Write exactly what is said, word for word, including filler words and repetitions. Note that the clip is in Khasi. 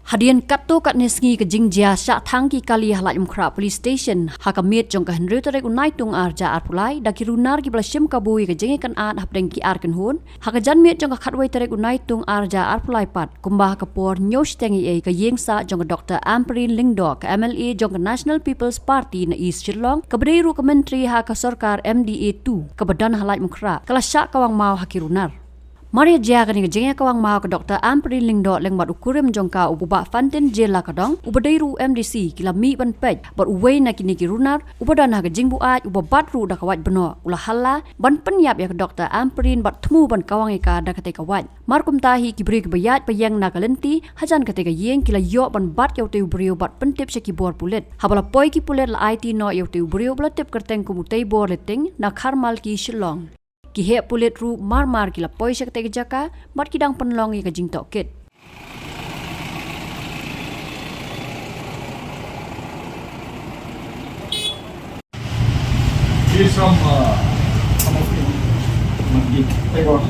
Hadien katto katne sngi ka jingjia shah thang ki kali ha Laitumkhrah Police Station ha ka miet jong ka hynriew tarik u Naitung arhajar arphew lai da ki runar kiba la shim kabu ïa ka jingïakynad hapdeng ki ar kynhun. Ha ka janmiet jong ka khatwei tarik u Naitung arhajar arphew lai pat, kumba ha ka por hynñiew shiteng eiei, ka ïing sah jong ka Doctor Ampareen Lyngdoh, ka M L A jong ka National People's Party na East Shillong, kaba dei ruh ka myntri ha ka sorkar M D A two kaba don ha Laitumkhrah, ka la shah kawang maw ha ki runar. Mar ïa jia kane ka jingïakawang maw ka Doctor Ampareen Lyngdoh lem bad u kurim jong ka, u Bah Fantin J Lakadong, uba dei ruh u M D C, ki la mih ban peit bad uwei na kine ki runar uba don ha ka jingbuaid, uba bat ruh da ka wait bnoh, u la halla ban pynïap ïa ka Doctor Ampareen bad thmu ban kawang ïa ka da katei ka wait. Mar kumta hi, ki briew kiba ïaid ba ïeng na ka lynti hajan katei ka ïing ki la ïoh ban bat ïa utei u briew bad pyntip sha ki bor pulit. Haba la poi ki pulit, la aiti noh ïa utei u briew ba la tip kyrteng kum u Teibor Leiting na Kharmalki, Shillong. Ki heh pulit ruh mar mar ki la poi sha katei ka jaka bad ki dang pynlong ïa ka jingtohkit. He's from, uh, Taiwan.